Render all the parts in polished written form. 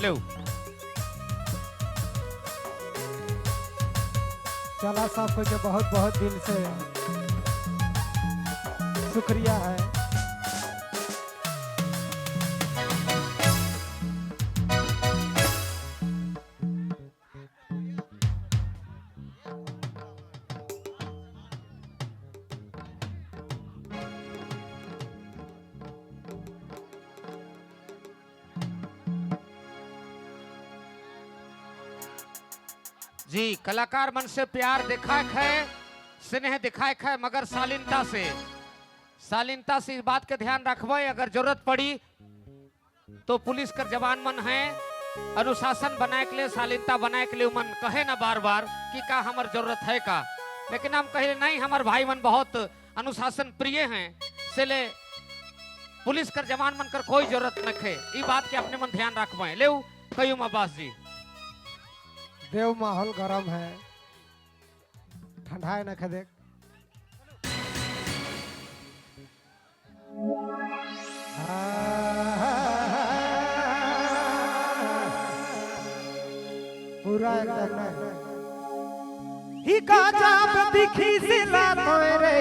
ले चला सबको के बहुत बहुत दिल से शुक्रिया है। जी कलाकार मन से प्यार दिखाए है, स्नेह दिखाए है, मगर शालीनता से, शालीनता से इस बात के ध्यान रखबे। अगर जरूरत पड़ी तो पुलिस कर जवान मन है अनुशासन बनाए के लिए, शालीनता बनाए के लिए मन कहे ना बार बार कि का हमार जरूरत है का, लेकिन हम कहे नहीं, हमार भाई मन बहुत अनुशासन प्रिय हैं, इसलिए पुलिस कर जवान मन कर कोई जरूरत न है। ये बात के अपने मन ध्यान रखबे। ले कयूम अब्बास जी। देव माहौल गरम है, ठंडा है न खदेक। पूरा एकदम नहीं ही गजब दिखी सिला तोरे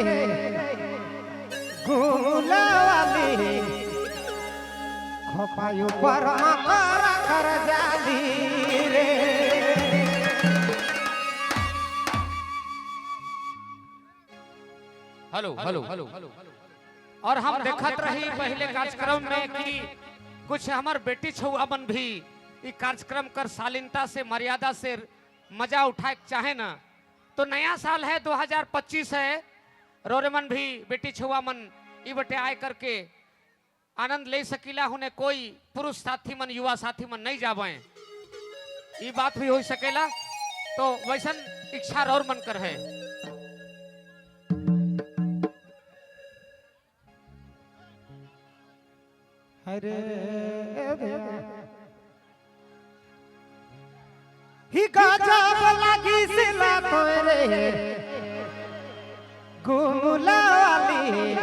गुलावाली खोपायु पर कर कर जाली रे। Hello hello hello. और हम देखत रही पहले कार्यक्रम में कि कुछ हमार बेटी छुआ मन भी ई कार्यक्रम कर शालीनता से मर्यादा से मजा उठाए चाहे ना, तो नया साल है 2025 है, रोरे मन भी बेटी छुआ मन ई बटे आए करके आनंद ले सकीला, होने कोई पुरुष साथी मन युवा साथी मन नहीं जावे, ई बात भी हो सकेला। तो वैसन इच्छा और मन कर है। अरे ही गजब लगी सिला तोरे गुलाली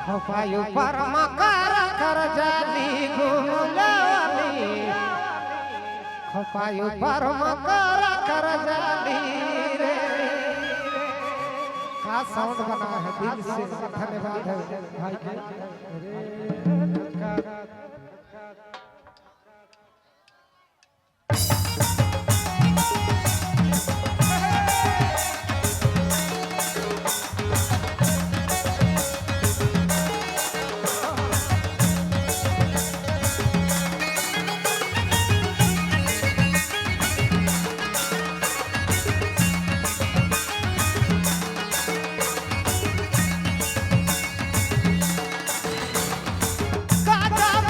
खोपायु पर मकर कर जाली गुलाली खोपायु पर मकर कर जाली रे। का साउंड बना है, दिल से धन्यवाद है भाई के। गजब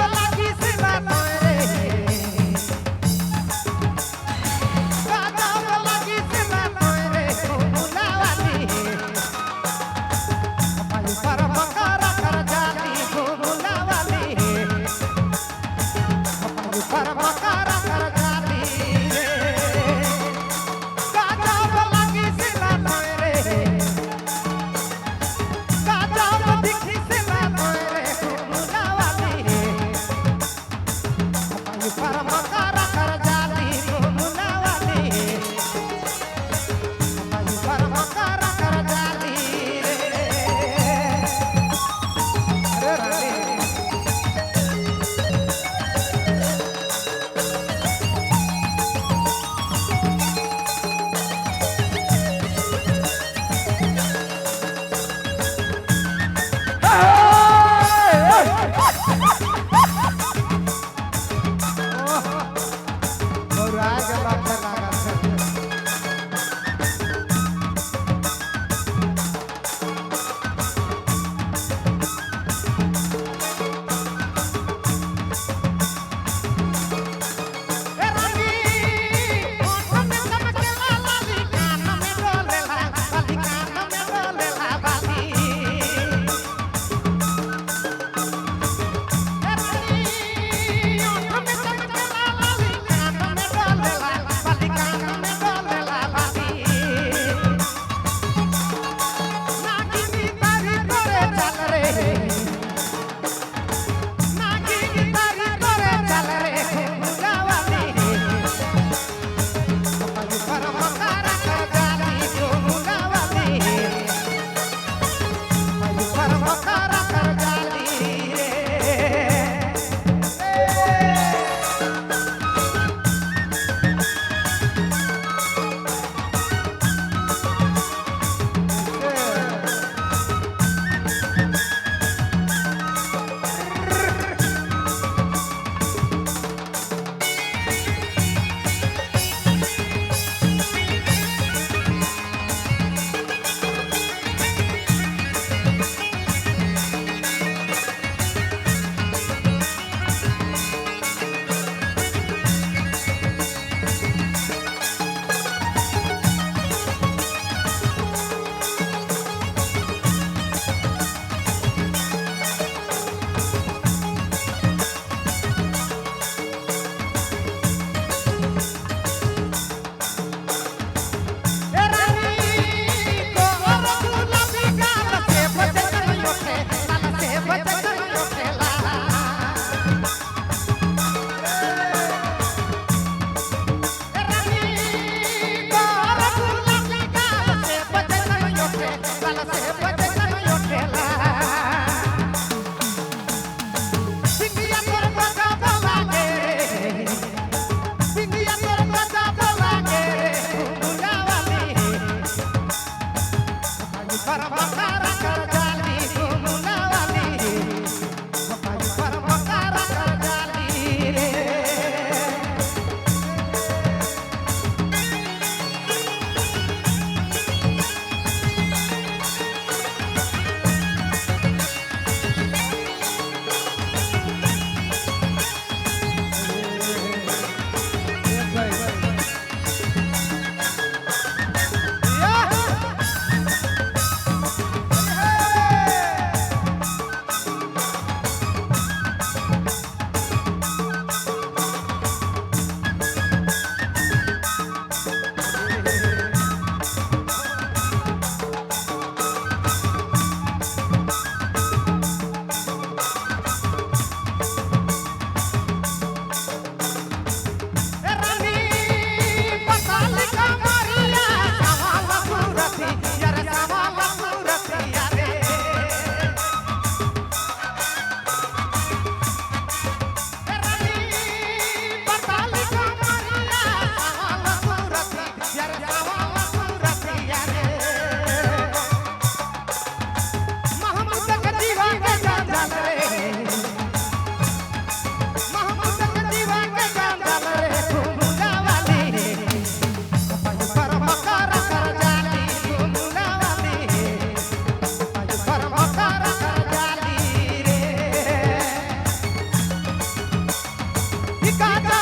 बिकाता।